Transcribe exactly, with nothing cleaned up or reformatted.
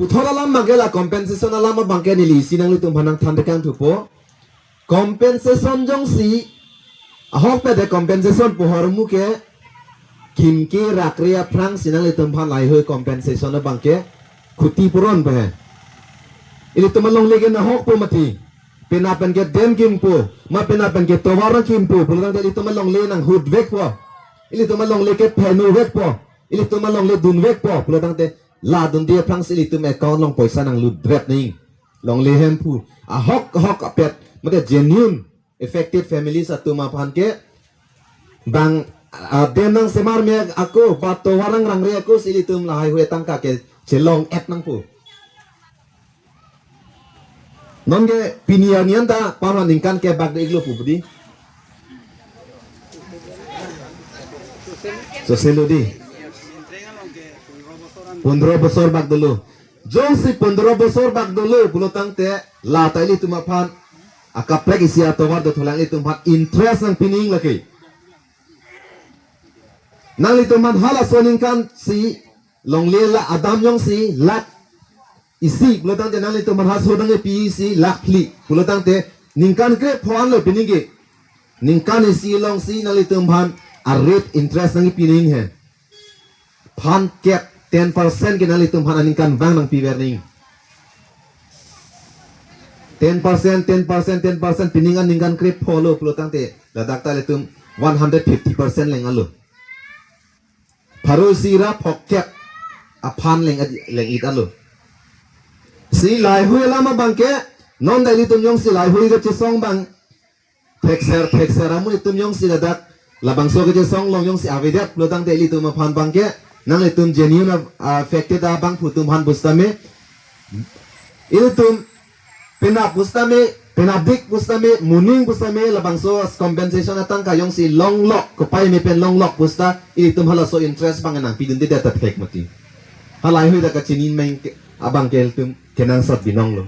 Puthot alam abangke la compensation alam abangke neli isi nanglitum aphan nangthan tekang thupo. Compensation jongsi ahokpet de compensation pu ahormu ke kimke rakre aphrangsi nanglitum aphan laheihui compensation abangke khuti puron pe he. Ilitum alongle ke nahokpo mati. Penap pen ke dam kimpo, ma penap pen ke tovar kimpo pulo tangte ilitum alongle nanghut vekpo. Ilitum alongle ke phenu vekpo. Ilitum alongle dun vekpo pulo tangte la dunde aphrangsi ilitum account along poisa nanglut dret ning. Longle Hemphu ahok ahok apet mate genuine affected families atum aphan ke bang, ah, dam nangsemar me ako ba tovar nangrangre akosi ilitum laheihui atangka ke chelong-et nangpo. Nonke pini arni anta parhan ningkan ke bak de iglo pu budi. Soselo di. Pondro bosor bak dolo. Jongsi pondro bosor bak dolo pulo tangte la ta ilitum aphan akaprek isi atovar dothulang, ilitum aphan interest nangpining lake. Nanglitum aphan halaso aningkan si longle la adam jongsi lakh isi pulo tangte nanglitum aphan halaso dang pi isi lakh phli pulo tangte ningkan krepho anlo pining ke. Ningkan isi alongsi nanglitum aphan a-rate interest nangpining he. Phan kep ten percent ke nanglitum aphan aningkan vang nangpiver ning. Ten percent, ten percent, ten percent pining aningkan krepho lo pulo tangte ladak ta ilitum one hundred fifty percent leng alo. Pharo isi ra phokep aphan leng, leng-it alo. Si laheihui alam abangke non ta ilitum jongsi laheihui kachesong abang thekser thekser amu ilitum jongsi ladak labangso kachesong along jongsi avedet pulo tangte ilitum aphan abangke nanglitum genuine a-, affected abangphu atum aphan pusitame ilitum penap pusitame, penapdik pusitame, moning pusitame labangso compensation atangka jongsi longlok, kopai me pen longlok pusita ilitum halaso interest abang nangpidunde ta thek mati. Halaheihui ta kachini meng ke, abangke ilitum kenangsot binong lo.